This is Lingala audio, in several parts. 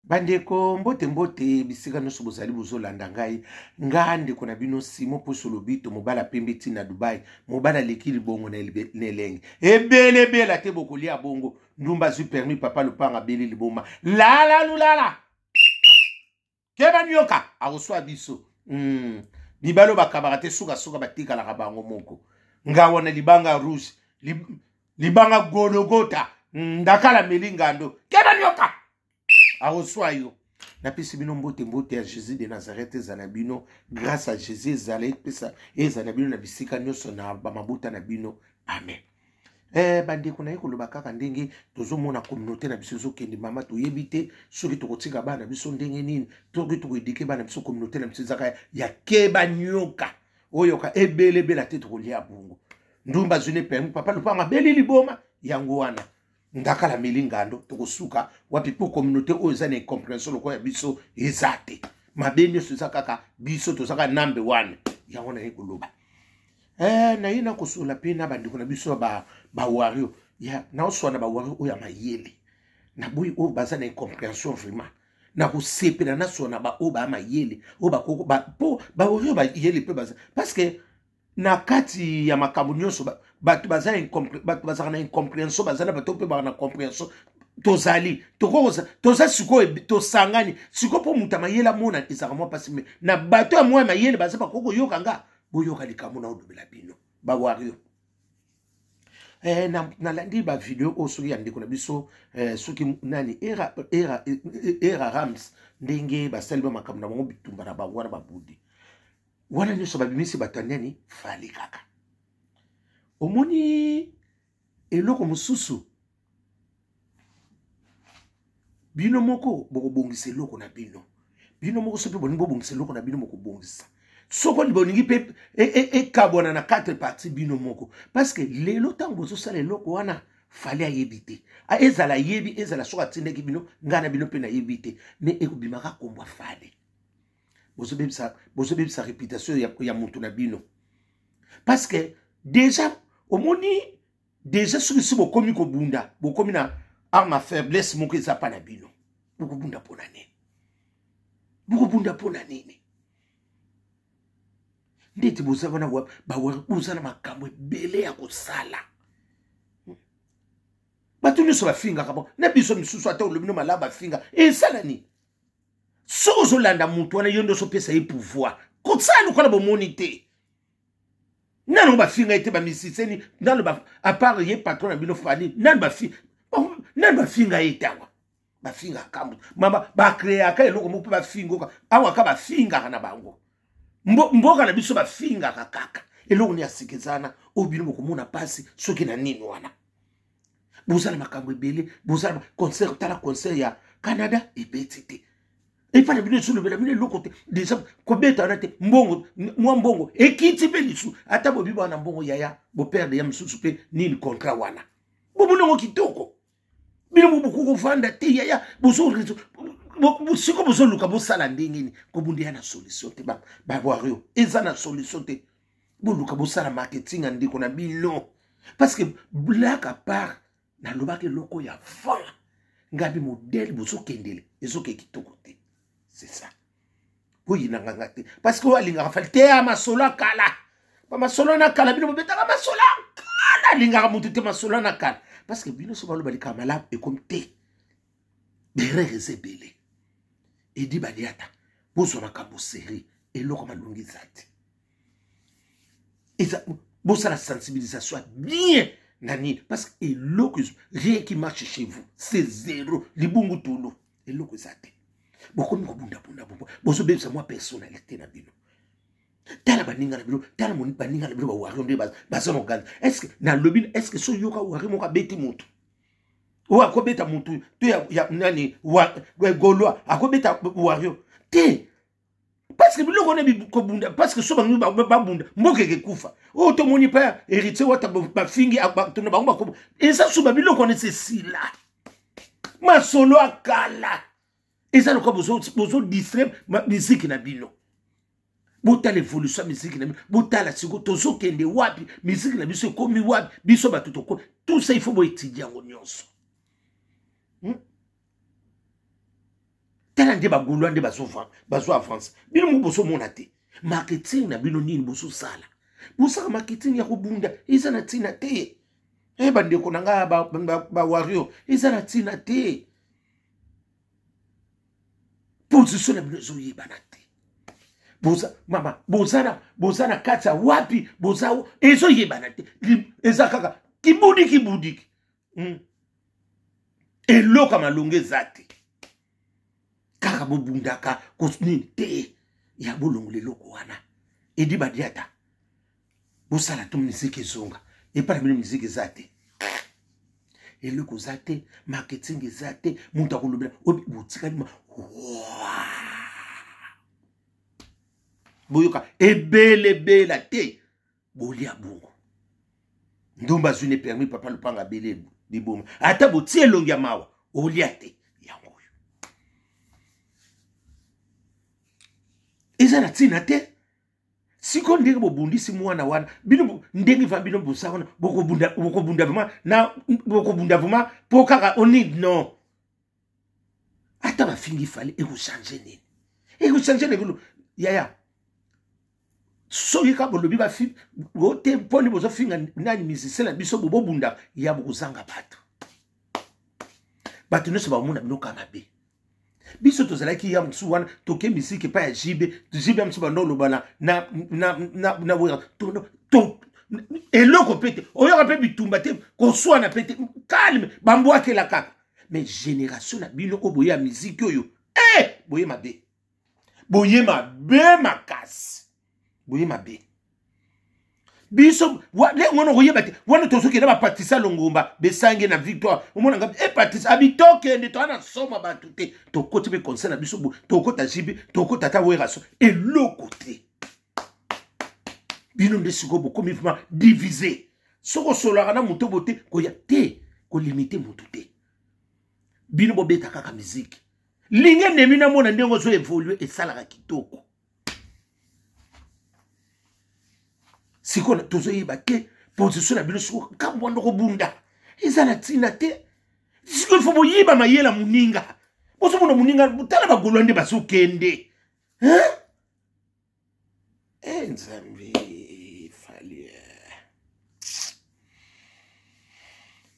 Bandeko, mbote mbote bisika nyonso bozali bozolanda ngai. Nga ndeko na bino Simon Poso Lobito, mobala pembe ti na Dubai, mobala aleki libongo na elenge ebele ebela te, bokolia bongo. Ndumba azwi permis, papa lopanga abeli liboma, lala lulala keba nioka akoswa biso. Mibali oyo bakabaka te, sukasuka batikalaka bango moko. Nga wana libanga rouge, libanga gologota, ndakala meli ngando, keba nioka akoswa yo. Napesi bino mbote, mbote ya Jésus de Nazareth ezala bino, grâce à Jésus ezala, epesa ezala bino na bisika nyonso na bamabota na bino, amen. Bandeko, naye koloba kaka ndenge tozomona communauté na biso ezokende. Mama, toyebi te soki tokotika bana biso ndenge nini, soki tokoéduquer bana biso. Communauté na biso ezaka ya keba nyoka, oyoka ebele ebela te, tokolia bongo. Ndumba azwi ne permis, papa lopanga abeli liboma, yango wana ndakala meli ngando. Tokosuka wapi? Mpo communauté oyo eza na incompréhension lokola ya biso eza te. Mabe nyonso eza kaka biso, tozaka nambe wana. Yango naye koloba, naye nakosola mpe na bandeko na biso ya bawario, ya naoswa na bawario oyo ya mayele. Naboyi oyo baza na incompréhension. Vraiment nakosepela naswa na baoyo baya mayele, oyo bakoko mpo bawario bayele mpe baza, parce que na kati ya makambo nyonso bato baza, bato bazalaka na incompréhension, baza na bato mpe baka na compréhension. Tozali toza sikoyo tosangani sikoyo mpo moto ya mayele amona ezalaka mwa mpasi, me na bato ya mwa mayele baza, bakoki koyoka nga. Boyoka likambo na olobela bino bawario. Nalandi bavideo oyo soki ya ndeko na biso, soki nani, era Rams, ndenge basali ba makambo na bango, bitumba na bango wana, babudi wana nyonso, babimisi bato ya nani, Fally kaka. Omoni eloko mosusu, bino moko bokobongisa eloko na bino, bino moko. Soki bolingi bobongisa eloko na bino, bokobongisa. Soko bolingi mpe ekabwana na quatre parties, bino moko, parce que lelo ntango bozosala eloko wana, Fally ayebi te. Ezala ayebi, ezala soki atindaki bino, ngai na bino mpe nayebi te, mais ekobimaka kombwa Fally. Bozobebisa réputation ya motu na bino, parce que déjà omoni déjà soki si bokomi kobunda, bokomi na arme à faiblesse moko eza pa na bino. Bokobunda mpona nini? Bokobunda mpona nini? Ndeti boza wana, boza na makambo ebele ya kosala. Bato nyonso bafingaka bo na biso misusu, ata olobi no malamu, bafinga, esala nini? Soki ozolanda motu wana, yo nde ozopesa ye pouvoir kosala lokola bomoni te. Nano bafinga ye te, bamisiseni nano, à part ye patron na bino Fally, nano bafinga ye te. Awa bafingaka motu, mama, bacréaka eloko moko mpe bafingoka. Awa ka bafingaka na bango, mboka na biso bafingaka kaka. Eloko ni ya sika eza wana oyo bino bokomona mpasi soki na nini wana? Bozala makambo ebele, bozala concert. Tala concert ya Canada ebeti te epai na bino, ezolobela bino eloko te. Déjà kobeta wana te, mbongo, mwa mbongo ekiti mpe lisu. Ata bobi wana mbongo, yaya, boperdre ya mosusu mpe nini, contrat wana bomoni yango kitoko. Bino bokoki kovanda te, yaya. Siko bozoluka bosala ndenge nini? Kobunda ya na solution te, bawario eza na solution te. Boluka bosala marketing ya ndeko na bino, parce que blague à part, nalobaki eloko ya vent ngabi modele bozokendele ezoke kitoko te. C'est ça, boyinanga nga te, parce que oyo alingaka Fally te ya masolo ya kala, bamasolo na kala, bino bobetaka masolo ya kala, alingaka motu te, masolo na kala, parce que bino so baloba likambo malamu ekomi te, berere eza ebele. Edi baliata, bozwa makambo série, eloko malongi eza te. Eza bosala sensibilisation ya bien na nini, parce que eloko, rien qui marche chez vous, c'est zéro, libungu tulu, eloko eza te. Bokomi kobundabunda, bozobebisa mwa personnalité na bino. Tala baninga na bino, tala baninga na bino bawario nde baza na Uganda. Est-ce nalobi, est-ce so yoka wari moko abeti motu oyo akobeta motu to ya nani, Gaulois akobeta wario te, parce que biloko wana kobunda, parce que so bango babunda, mboka ekekufa. Oyo tomoni mpe Héritier Wata, bafingi bato na bango, bakobo eza so babiloko wana esesila masolo akala. Eza lokola bozodistraire miziki na bino. Botala évolution ya miziki na bino, botala sikoyo tozokende wapi, miziki na biso ekomi wapi, biso bato toko. Tout ça, il faut boétudier yango nyonso. Tala nde bagolois nde bazo avance. Bino moko bozomona te. Marketing na bino nini bozosala? Bosala marketing ya kobunda eza na ntina te. Eh bandeko na ngai ba, ba, ba wario eza na ntina te. Position na bino ezoyebana te. Boza mama, boza na boza na kati ya wapi? Boza ezoyebana te. Eza kaka kibudiki budiki. Eloko ya malonga eza te. Kaka bobundaka nini te ya bolongola eloko wana. Edi Badiata, bosala to miziki ezonga epai na bino, miziki eza te, eloko eza te, marketing eza te, moto akolobela botikali ma boyoka ebelebela te, bolia bongo ndumba azwi ne permis papa lopanga abele liboma, ata botie elongi ya mawa olia te. Yango oyo eza na ntina te. Sikoyo ndenge bobundisi mwana wana bino, ndenge va bino bosa wana bokobunda, bokobunda vraiment na bokobunda vraiment mpo kaka oni non, ata bafingi Fally ekochange nini? Ekochange nini yaya? Soki kaka bolobi bafi te mponi bozofinga nani musicien na biso, bobobunda ya bokozanga bato, bato nyonso bamona bino kaka mabe. Biso tozalaki ya mosusu wana toke misiki epai ya jibe, jibe ya mosusu banda oloba na, na, na, na, na wera to, to, eloko mpe te, oyoka mpe bitumba te, koswana mpe te, calme, bambwakela kaka. Mais génération na bino oyo boye ya miziki oyo, eh, boye mabe, boye mabe makasi, boye mabe. Biso wana okoyeba te, wana tozokenda bapatricia Longomba besange na victoire, omona nga e Patricia abi tokende, toa na soma bato te, tokoti mpe conseil na biso, tokota jibe, tokota ata weraso, eloko te. Bino nde sikoyo bokomi vraiment divise. Soki osololaka na moto bo te, koya te kolimite moto te. Bino bobeta kaka miziki, linge ndemi namona ndenge ozo evolue, esalaka kitoko. Sikoyo tozoyeba te position na bino. Sikoyo nkambo wana kobunda eza na ntina te. Sikoyo ifo boyiba mayela moninga, bozomona moninga, tala bagolwa nde bazokende. Eh, Nzambe, Fally.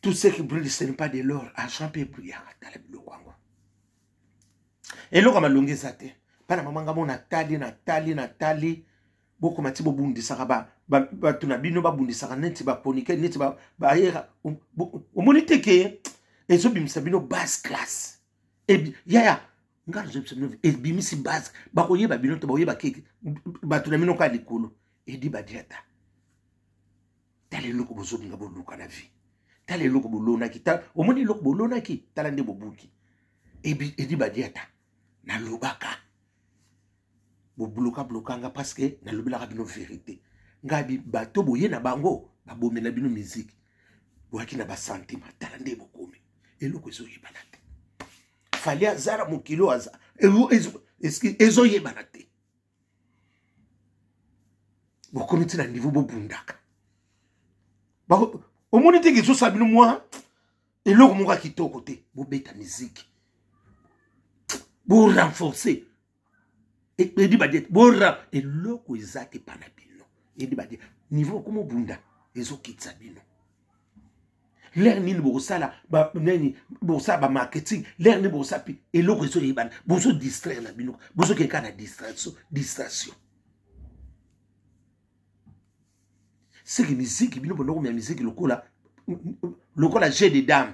Tout ce qui brille, ce n'est pas de l'or. Argent mpe ebrillaka. Tala biloko yango, eloko ya malongi eza te. Bana mama nga mo natali, natali, natali, bokoma ti bobundisaka bato na bino, babundisaka neti baponike, neti bayera. Omoni te ke ezobimisa bino basse classe? Yaya, nga nazobimisa bino, ebimisi base, bakoyeba bino te, bakoyeba keke bato na bino kaka likolo. Edi Badiata, tala eloko bozolinga boluka na vie, tala eloko bolonaki, omoni eloko bolonaki, tala nde bobuki. Edi Badiata, nalobaka bobloka blokanga parce que nalobelaka bino vérité. Ngai bato boye na bango babomela bino miziki, boyaki na basantima, tala nde bokomi, eloko ezoyebana te. Fally aza na mokili oyo aza ezoyebana te. Bokomi ntina niveau bobundaka, omoni teke ezosala bino mwa eloko moko ya kitoko te. Bobeta miziki, borenforce Edi Badiata, bora eloko eza te pana bino. Edi Badiata, niveau okoma obunda ezokitisa bino. Lere nini bokosala nini, bokosala bamarketing lere nini, bokosala mpe eloko ezoyebana, bozodistraire na bino, bozokende kaka na distraction, distraction. Seke miziki bino bondokomi ya miziki lokola lokola jeu de dame,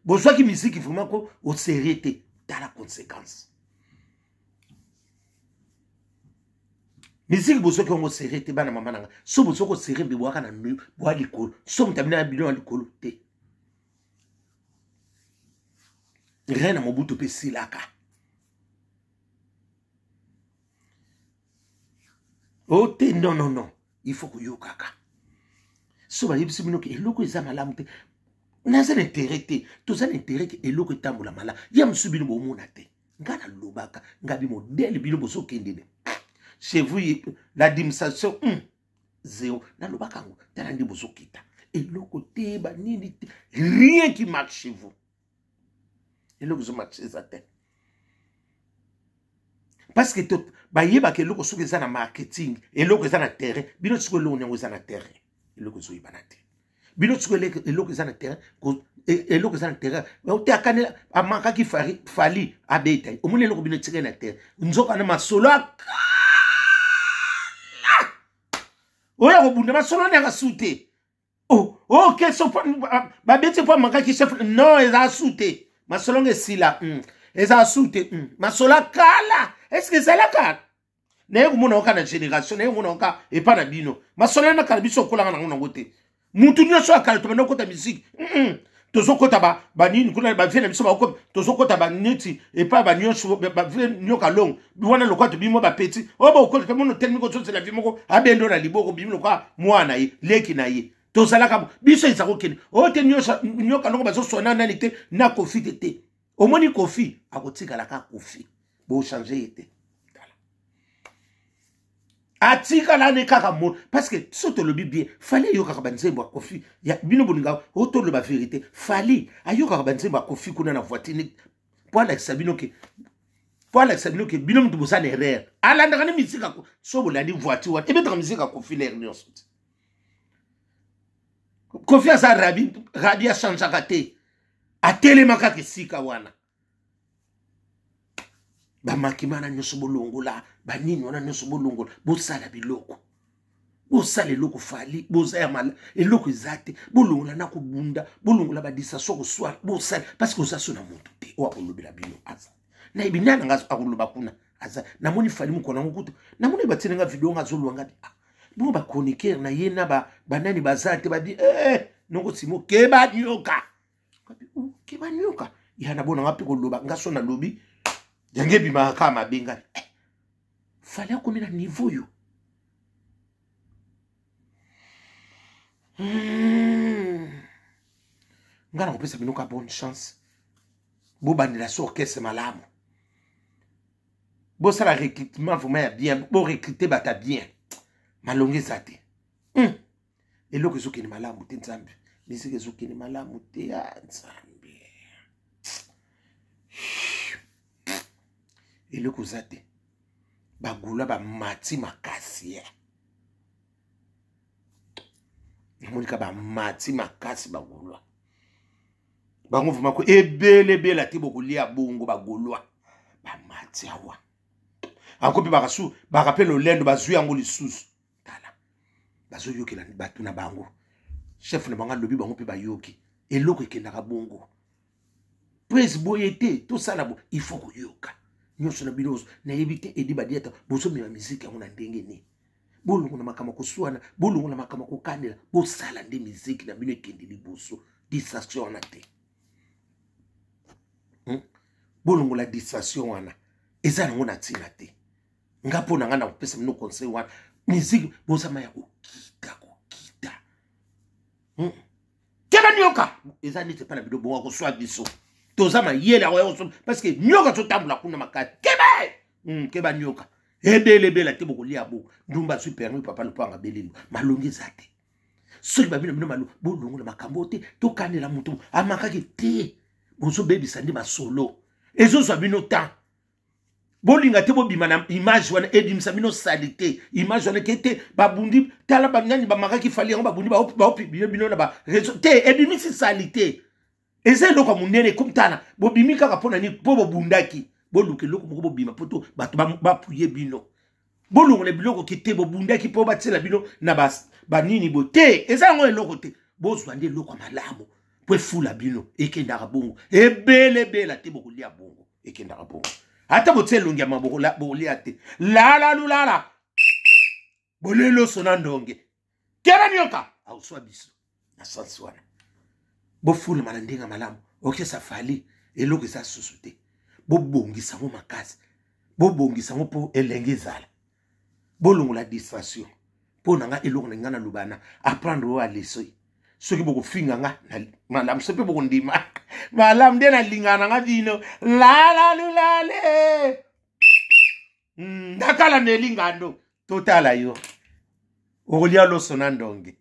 bozwaki miziki vraiment ko au sérieux te. Tala conséquence, miziki bozwaki yango sérieux te. Bana mama nanga, so bozwaki osérieux mpe bwaka na bwa likolo, so moto abina na bino ya likolo te. Reine na Mobutu mpe esilaka o te. Non, non, non, il faut koyokaka. So bayebisi bino ke eloko eza malamu te, naza na intérêt te, toza na intérêt ke eloko etambola malamu. Ya mosusu bino bomona te, nga nalobaka nga bi modele bino bozokende ne chez vous l'administration zéro. Nalobaka yango, tala nde bozokita, eloko te, banini te, rien qui marche chez vous, eloko ezomarche eza te. Parce que bayebaka eloko soki eza na marketing, eloko eza na terrain. Bino sikoyo eloko nyango eza na terrain, eloko ezoyebana te. Bino sikoyo eloko eza na terrain, eloko eza na terrain te. Akanela amakaki Fally abeta ye, omoni eloko bino etikali na terrain. Nzoka na masolo akala oyo akobunda masolo wana yaka su te. Oh, oh, question babeti mpo amakaki chef. Non, eza su te, masolo ngo esila. Eza su te. Masolo akala, est-ce ezalaka naye komona oka na génération, naye komona oka epa na bino masolo yana kala, biso okolaka nango nango te. Mutu nyonso ya kala tobanda okota musique, tozokota banini kuna, bavie na biso bakomi, tozokota baneti epai banyonso, bavie nyoka longo wana lokola tobimi mwa bapeti oyo bakokota tomona otelemi kozozela vie moko abendo na liboko, bimi lokola mwana ye leki na ye. Tozalaka biso eza kokende oyo te, nyoka longo bazoswana nani te na Kofi te te. Omoni Kofi akotikala kaka Kofi, bochange ye te, atikala ne kaka mo. Parce que so tolobi bien, Fally ayokaka banzembo ya Kofi ya bino bolinga o toloba vérité. Fally ayokaka banzembo ya Kofi kuna na voiture mpo alakisa bino ke, mpo alakisa bino ke bino moto boza na erreur. Alandaka ne misika. So bolandi voiture wana ebetaka misika Kofi lere nyonso te. Kofi aza rabi, rabi achangeaka te, atelema kaka esika wana. Bamakima wana nyonso bolongola, banini wana nyonso bolongola, bosala biloko, bosala eloko. Fally boza ya mala, eloko eza te. Bolongola na kobunda, bolongola badistraction koswala, bosala, parce que oza so na motu te oyo akolobela bino. Aza nayebi nani nanga akoloba kuna aza. Namoni Fally mokolo yango kutu, namoni batieli nga video nga azolwa nga bi ah, bongo bachroniqueur na ye na banani baza te. Babi eh, noko Simo keba nyoka, keba nyoka ya na bonanga mpe koloba nga so nalobi yango ebimaka kaka mabe. Ngai eh, Fally akomi na niveau yo. Ngai nakopesa bino ka bonne chance, bobandela so orchestre malamu, bosala recrutement vraiment ya bien, borecrute bato ya bien. Malongo eza te. Eloko ezokende malamu te, Nzambe, misiki ezokende malamu te ya Nzambe, eloko eza te. Bagula bamati makasi ya namonika, bamati makasi bagulwa bango vraiment ko ebele ebele te, bokolia bongo. Bagulwa bamati awa anko mpe bakasu baka mpe lolendo bazwi yango lisusu. Tala, bazoyokela bato na bango, chef na bango alobi, bango mpe bayoki. Eloko ekendaka bongo prise boye te, tosala bo, il faut koyoka nyonso na bino. Nayebi te edi badiata bozomema miziki yango na ndenge nini. Bolongola makambo koswana, bolongola makambo kokanela, bosala nde miziki na bino ekende liboso. Distraction wana te, Bolongola distraction wana, eza nango na ntina te. Nga mpo na nga na kopesa bino conseil wana, miziki bozama ya kokita kokita, Keba nyoka eza neti epai na bino bongo akoswa biso, toza mayele akoya koswa, parce que nyoka azotambola kuna makasi. Keba, Keba nyoka ebele ebele te, bokolia bo ndumba azwi permis papa lopanga belelo. Malongi eza te. Soki babino bino malo bolongola makambo te, tokanela moto amakaki te, bozobebisa nde masolo, ezozwa bino temps. Bolinga te, bobima na image wana ebimisa bino saleté. Image wana ke te babundi, tala banani bamakaki Fally yango, babundi baopublie bino na baréseau te, ebimisi saleté. Eza eloko ya monene ekomi. Tala, bobimi kaka mpo na nini? Mpo bobundaki. Boluka eloko moko bobima mpo to bato bapuye bino. Bolongola biloko ki te bobundaki mpo batiela bino na banini boye te, eza yango eloko te. Bozwa nde eloko ya malamu mpo efula bino. Ekendaka bongo ebele ebela te, bokolia bongo, ekendaka bongo. Ata botia elongi ya maboko, bokolia te. Lala lulala boleloso na ndonge keba nyoka aoswa biso na sansi wana. Bofulama na ndenge ya malamu. Okesa Fally eloko eza susu te, bobongisa yango makasi, bobongisa yango mpo elenge ezala. Bolongola distraction. Mpo na nga eloko na ngai naloba na apprendre oyo alesoi. Soki bokofinga nga malamu, soki mpe bokondima malamu, nde nalingaka na nga bino. Lalalulale ndakala neli ngando, totala yo okolia loso na ndonge.